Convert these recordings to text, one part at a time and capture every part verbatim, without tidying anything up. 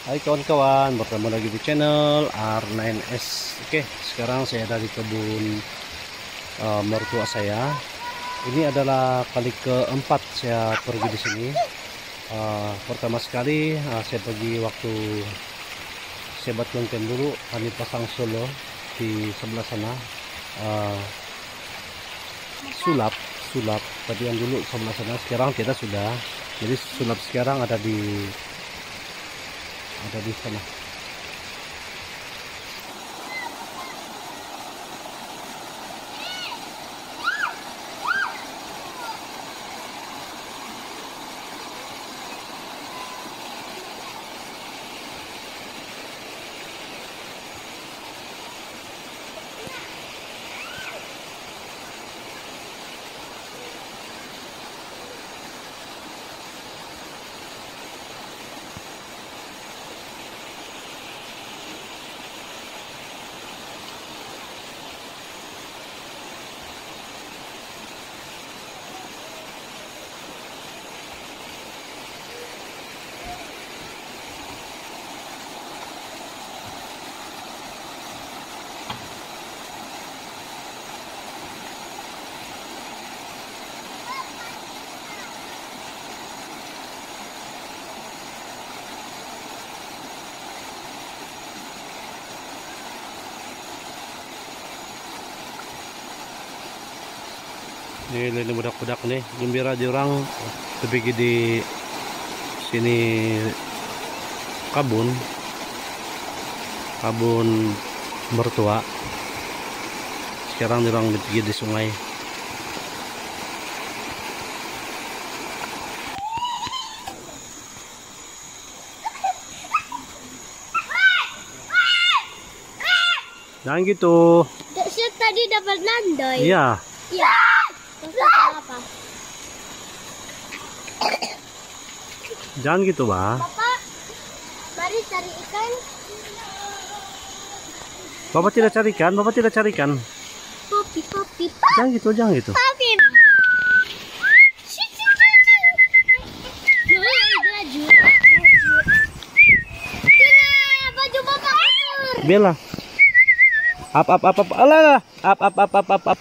Hai kawan-kawan, bertemu lagi di channel R nine S. Oke, sekarang saya ada di kebun, eh, mertua saya. Ini adalah kali keempat saya pergi di sini. Eh, pertama sekali, eh, saya pergi waktu saya buat konten dulu, kami pasang solo di sebelah sana. Eh, sulap, sulap. Tapi yang dulu sebelah sana, sekarang tiada sudah. Jadi sulap sekarang ada di, ada di sana. Ni, ni, ni budak-budak ni, gembira diorang pigi di sini kabun, kabun mertua. Sekarang diorang pigi di sungai. Jangan gitu. Dek Syed tadi dapat landai. Iya. Iya. Terus apa? Jangan gitu, Bah. Bapak, mari cari ikan. Bapak tidak cari ikan, Bapak tidak cari ikan. Popi, popi, pop. Jangan gitu, jangan gitu. Popi. Shit, shit, shit, shit. Yuk, yuk, yuk, laju. Sini, baju Bapak kotor. Biarlah. Up, up, up, up. Alah, alah. Up, up, up, up, up, up.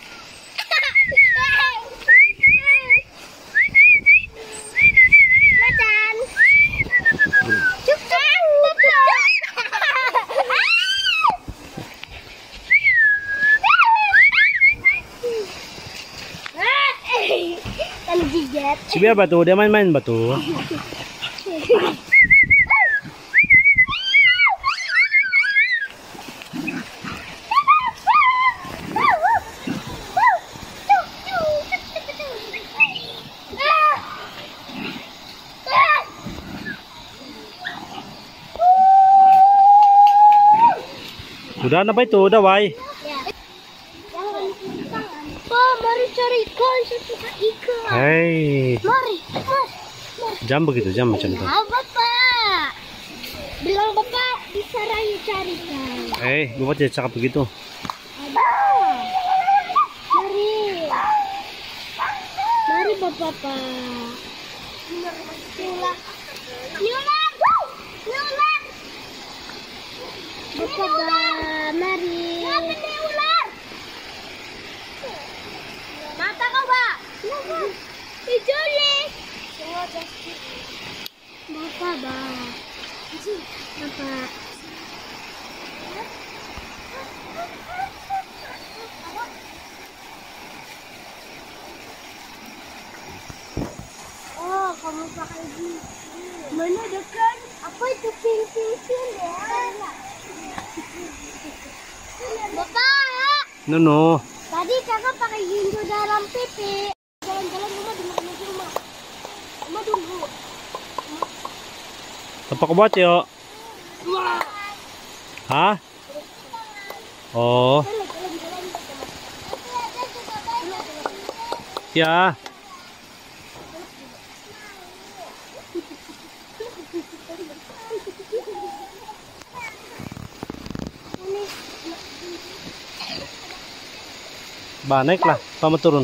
Macan. Cukup, Bapak. Kan jigat. Si Bia batu, dia main-main batu. Udah, apa itu? Udah, wai. Ya. Pa, mari cari ikan, saya suka ikan. Hei. Mari, mari, mari. Jangan begitu, jangan macam tu. Apa, Pak? Bilang Bapak disarangi cari ikan. Eh, Bapak tidak cakap begitu. Ada. Mari. Mari, Bapak, Pak. Ini ular. Ini ular. Ini ular. Bapak, Pak, mari. Kenapa ini ular? Mata kau, Pak. Hijau ni. Bapak, Pak. Bapak. Oh, kamu pakai gigi. Mana dekat? Apa itu pink, pink, pink, ya? Bapak. Nono. Tadi kakak pakai gincu dalam pipi. Jalan-jalan rumah dulu, menuju rumah. Rumah dulu. Tempat kau buat, yuk. Rumah. Hah? Oh. Ya. Ba, naiklah. Ba, turun.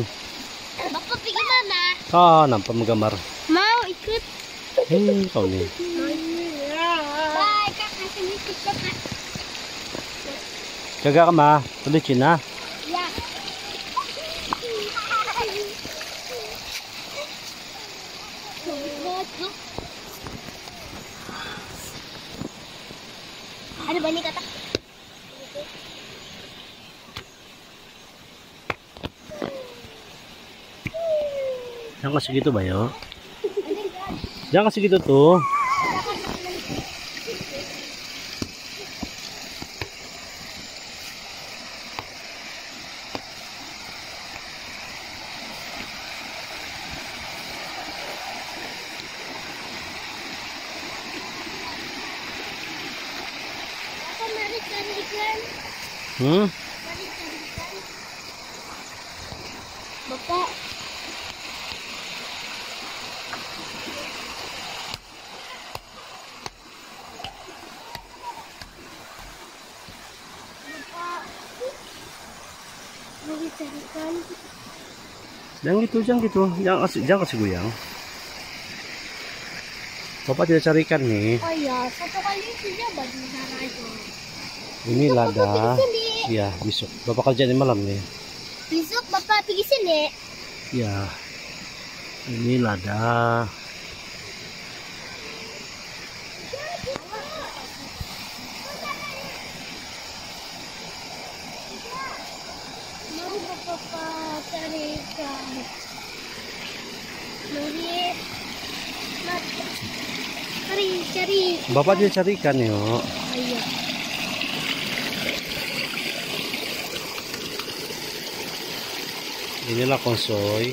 Bapak pergi mana? Ah, nampak menggambar. Mau ikut. Eh, kau ni. Mau ikut. Bye. Jaga ka ma, tulis Cina. Ya. Ada banyak kata. Jangan kasi gitu, Bayo. Jangan kasi gitu tu. Apa mari carikan? Hmm? Mari carikan. Bapak. Bapak. Mari carikan. Jangan gitu, jangan gitu. Jangan kasi, jangan kasi goyang. Bapak tidak carikan ni. Oh iya, satu kali saja bagi saya tu. Ini lada. Besok Bapak pergi sini. Ya, besok. Bapak kerja ni malam ni. Besok Bapak pergi sini. Ya. Ini lada. Mari Bapak carikan. Mari. Mari cari. Bapak dia carikan, yuk. Ayo. Inilah konsoy.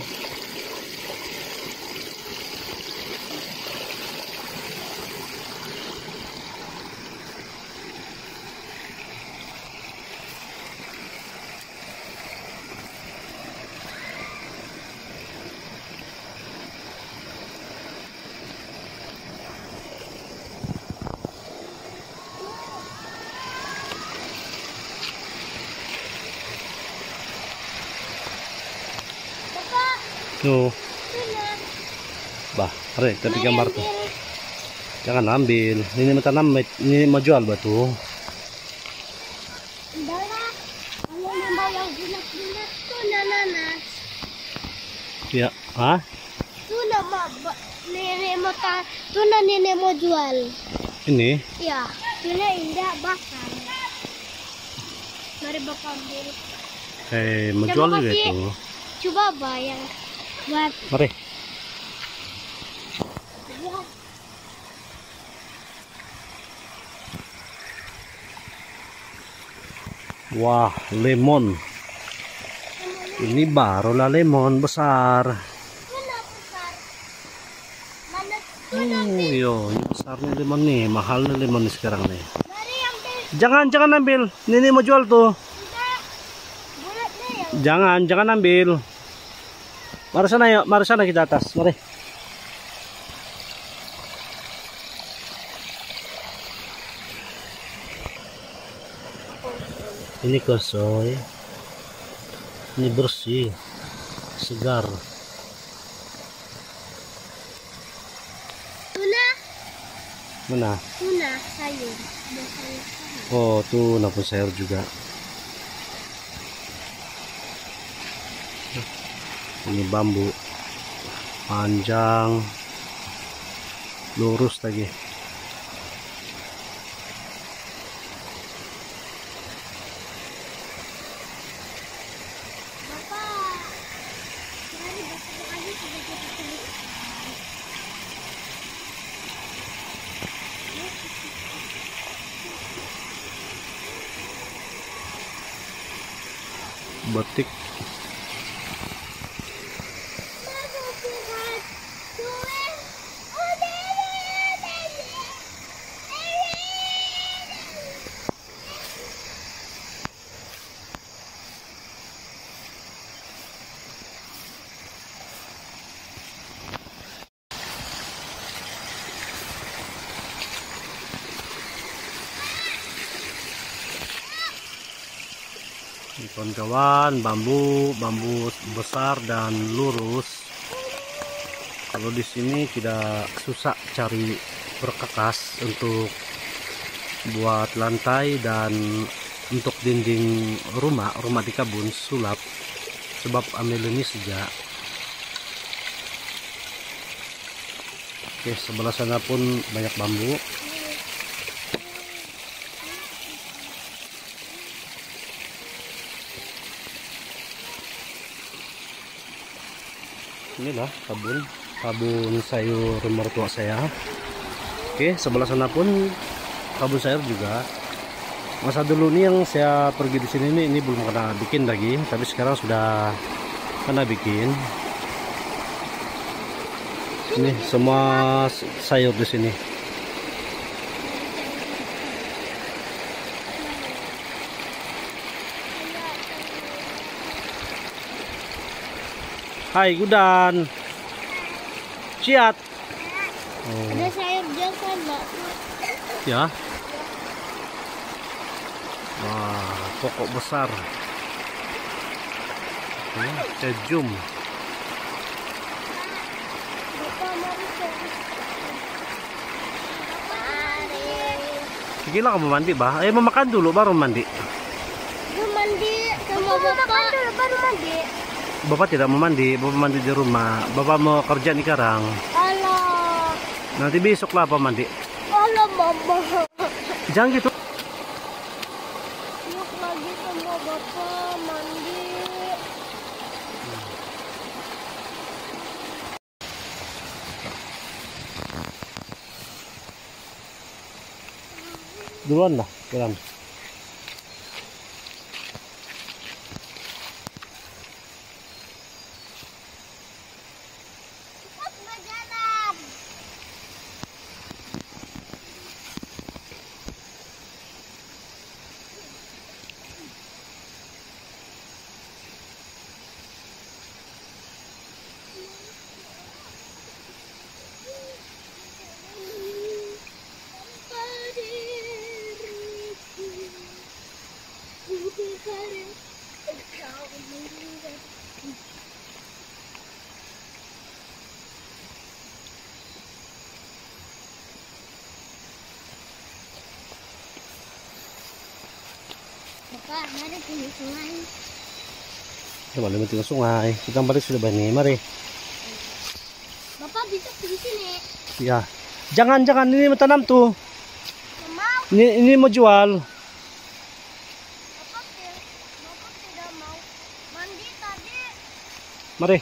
Papa. No. Sini. Bah, are, tapi mari gambar tu. Ambil. Jangan ambil. Ini mau tanam, ini mau jual batu. Dara, kalau nambah yang bulat-bulat tu nanas. Ya, ha? Tu nama ba-, nenek mau ta-, tu na nenek mau jual. Ini? Ya, tu na indah bakar. Mari bakar dulu. Eh, mau jual juga tu. Cuba ba yang buat. Mari. Ya. Wah, lemon. Ini barulah lemon besar. Oh, yo, ini besar ni lemon ni. Mahal ni lemon ni sekarang ni. Jangan, jangan ambil. Nenek mau jual tu. Jangan, jangan ambil. Mari sana, yuk. Mari sana kita atas. Mari. Ini konsoy. Ini bersih, segar. Tuna. Mana? Tuna sayur. Ada sayur sana. Oh, tuna pun sayur juga. Ini bambu. Panjang. Lurus lagi. Batik. Ini, kawan-kawan, bambu, bambu besar dan lurus. Kalau di sini tidak susah cari perkakas untuk buat lantai dan untuk dinding rumah, rumah di kabun sulap sebab ambil ini saja. Okey, sebelah sana pun banyak bambu. Inilah kabun, kabun sayur mertua saya. Okey, sebelah sana pun kabun sayur juga. Masa dulu ni yang saya pergi di sini ni, ini belum kena bikin lagi, tapi sekarang sudah kena bikin. Ini semua s-, sayur di sini. Hai, Gudan. Ciat. Oh. Ada sayur dia kan, Mbak. Ya. Wah, pokok besar. Ya, cejum. Bapak, mari, Kak. Mari. Sige lah kamu mandi, bah. Eh, mau makan dulu, baru mandi. Belum mandi sama Bapak. Bapak makan dulu, baru mandi. Bapak tidak mau mandi, Bapak mandi di rumah. Bapak mau kerja ni sekarang. Alah. Nanti besok lah Bapak mandi. Alah, Mama. Jangan gitu. Yuk lagi sama Bapak mandi. Duluan lah, jalan. Bapak, mari pergi sungai. Kita balik pergi sungai. Kita balik sudah bani. Mari. Bapak, besok pergi sini. Ya. Jangan, jangan. Ini mau tanam tu. Nggak mau. Ini, ini mau jual. Bapak ti-, Bapak tidak mau mandi tadi. Mari.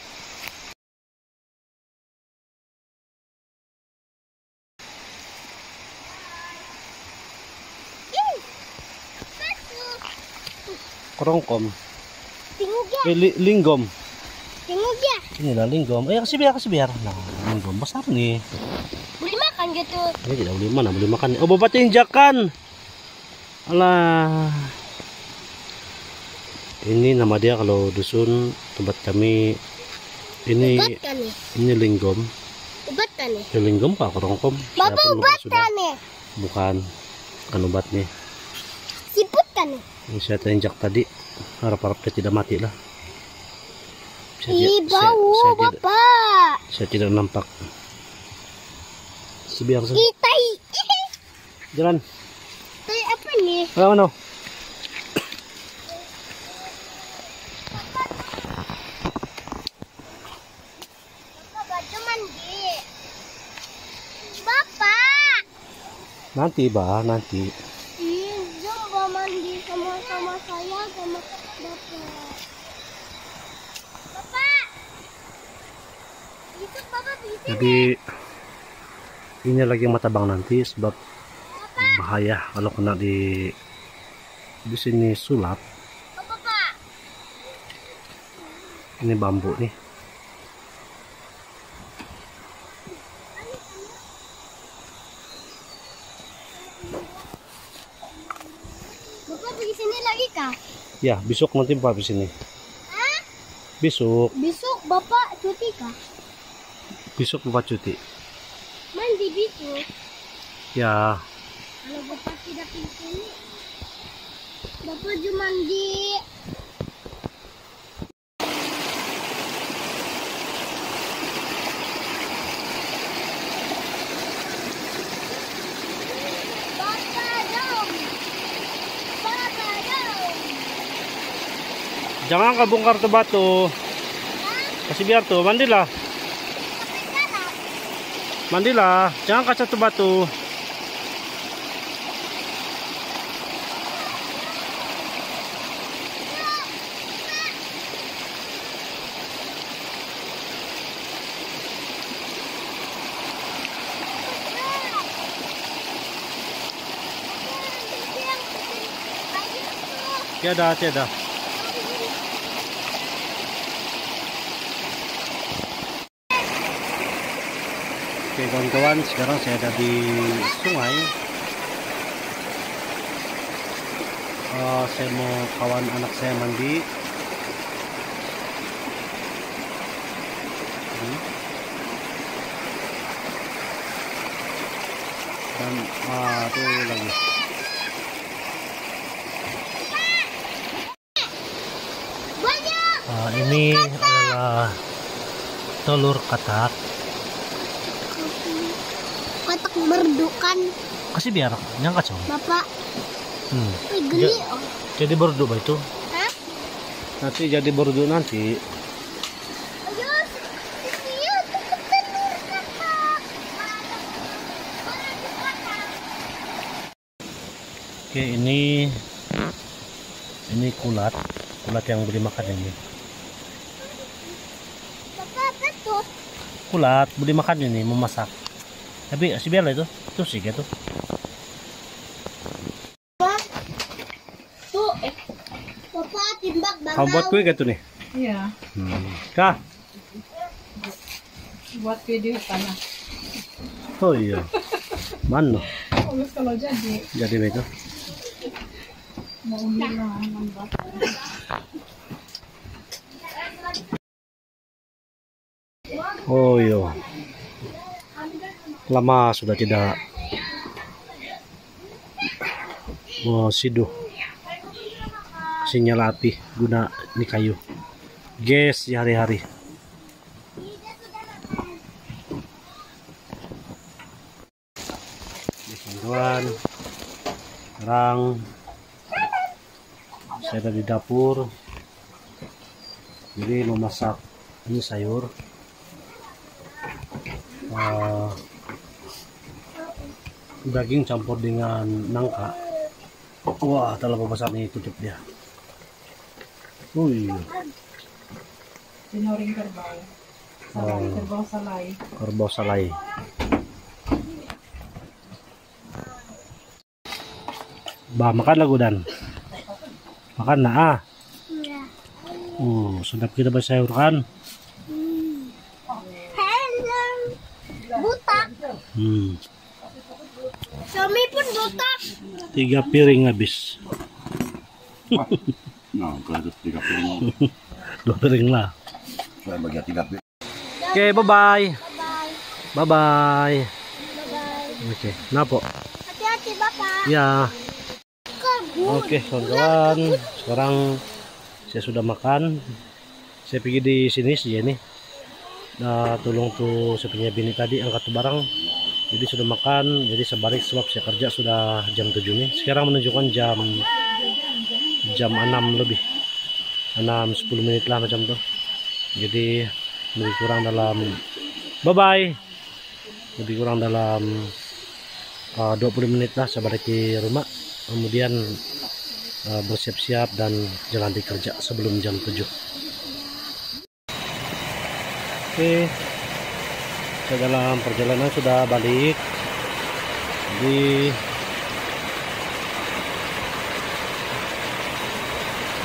Ih, apa tu? Kerongkom. Tengok ya. Eh, li-, linggom. Tengok ya. Inilah linggom. Eh, kasih biar, kasih biar. Nah, linggom besar ni. Boleh makan gitu. Ini tidak boleh, mana boleh makan. Oh, bapak tinjakan. Alah. Ini nama dia kalau dusun tempat kami. Ini, ubat kan ni? Ini linggom. Ubat kan ni? Ya, linggom kah, kerongkom? Bapak, saya pun lupa ubat sudah. Kan ni? Bukan, bukan ubat ni. Siput kan ni? Ini saya terinjak tadi. Harap-harap dia tidak mati lah. Saya ti-, ih, saya, bau, saya tidak, Bapak. Saya tidak nampak. Sebiar saja. Ih, tai. Jalan. Tai apa ni? Ayo, mana? Bapak, baju mandi. Bapak. Nanti, bah, nanti. Ih, jom, bah, mandi sama-sama saya, sama Bapak. Bapak. Itu Bapak pergi sini. Jadi, ini lagi yang matabang nanti sebab bahaya kalau kena di, di sini sulap. Ini bambu ni. Bapak pergi sini lagi kah? Ya, besok nanti Bapak pergi sini. Hah? Besok. Besok Bapak cuti kah? Besok Bapak cuti. Mandi besok? Ya. Kalau Bapak tidak pergi sini, Bapak jom mandi. Jangan kau bongkar tu batu. Kasih biar tu, mandilah. Mandilah, jangan kacau tu batu. Tiada, tiada. Okey, kawan-kawan, sekarang saya ada di sungai. Ah, saya mau kawan anak saya mandi. Hmm. Dan, ah, tu lagi. Ah, ini adalah telur katak. Katak merdu kan? Kasih biar, jangan kacau. Bapak. Hmm. Ui, geli, Ja-, oh. Jadi merdu bah itu. Hah? Nanti jadi merdu nanti. Ayo, sini, ya, telur katak. Okey, ini, ini kulat, kulat yang boleh makan ini. Papa, apa tu? Kulat, boleh makan ini, memasak. Tapi, si biarlah itu, itu sih gitu. Papa, tu, eh. Papa, timbak bangau. Kau buat kue ke tu ni? Iya. Hmm. Kah? Buat video sana. Oh iya. Mana? Bagus kalau jadi. Jadi begitu. Mau ulang, lambat. Oh iya. Lama sudah tidak mau siduh. Sinyal api guna ni kayu. Gas di hari-hari. Ni, tuan-tuan. Sekarang saya ada di dapur. Jadi, memasak ini sayur. Ah, daging campur dengan nangka. Wah, tak lama besar ni tutup dia. Ui. Pinoring kerbau. Salai, oh. Kerbau salai. Kerbau salai. Bah, makan lah, Gudan. Makan lah, ah. Iya. Oh, sedap kita bersayur, kan? Hmm. Hello. Buta. Hmm. Kami pun buta. Tiga piring habis. Wah. Nah, kalau itu tiga piring. Dua piring lah. Saya bagi tiga piring. Okey, bye-bye. Bye-bye. Bye-bye. Bye-bye. Okey, kenapa? Hati-hati, Bapak. Ya. Kabut. Okey, kawan-kawan. Sekarang saya sudah makan. Saya pergi di sini saja ni. Dah tolong tu saya punya bini tadi angkat tu barang. Jadi sudah makan, jadi saya balik sebab saya kerja sudah jam tujuh ni. Sekarang menunjukkan jam, jam enam lebih. Enam sepuluh minit lah macam tu. Jadi lebih kurang dalam, bye-bye. Lebih kurang dalam, uh, dua puluh minit lah saya balik ke rumah. Kemudian, uh, bersiap-siap dan jalan di kerja sebelum jam tujuh. Okey. Saya dalam perjalanan sudah balik. Jadi,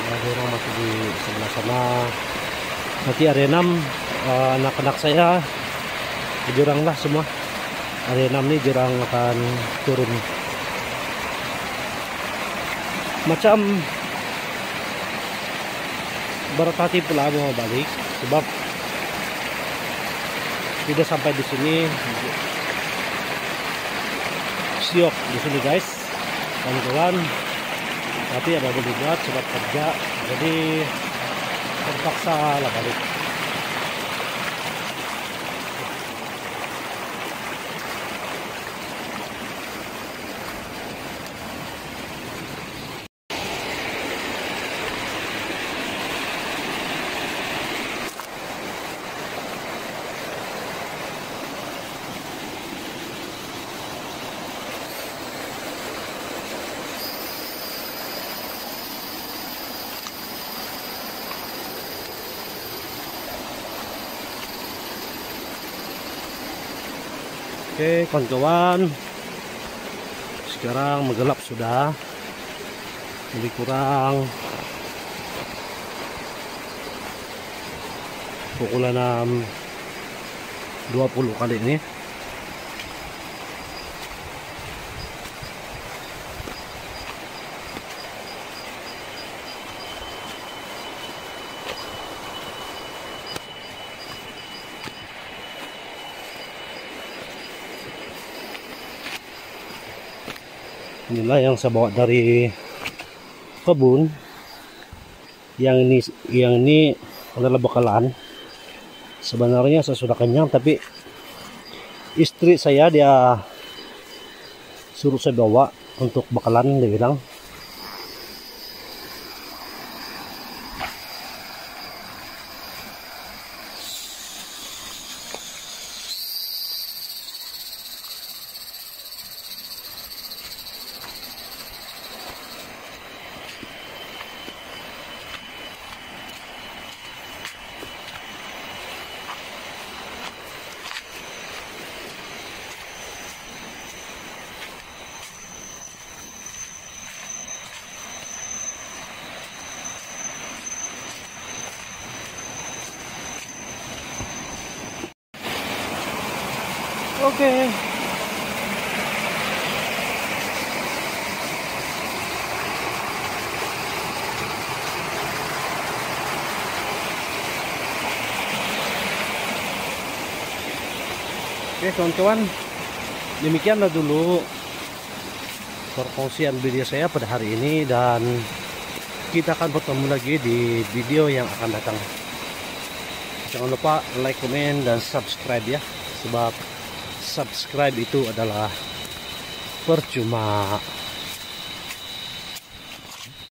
ada orang masih di sebelah sana. Nanti hari enam, eh, anak-anak saya di jurang lah semua. Hari enam ni jurang akan turun. Macam berat hati pula mau balik sebab tidak sampai di sini. Siok di sini, guys, kawan-kawan. Tapi ada boleh buat sebab kerja, jadi terpaksa lah balik. Okey, kawan-kawan. Sekarang menggelap sudah. Lebih kurang pukul enam dua puluh kali ini. Inilah yang saya bawa dari kebun. Yang ini, yang ini adalah bekalan. Sebenarnya saya sudah kenyang, tapi isteri saya, dia suruh saya bawa untuk bekalan, dia bilang. Okey. Okey, kawan-kawan. Demikianlah dulu perkongsian video saya pada hari ini, dan kita akan bertemu lagi di video yang akan datang. Jangan lupa like, komen, dan subscribe ya, sebab subscribe itu adalah percuma.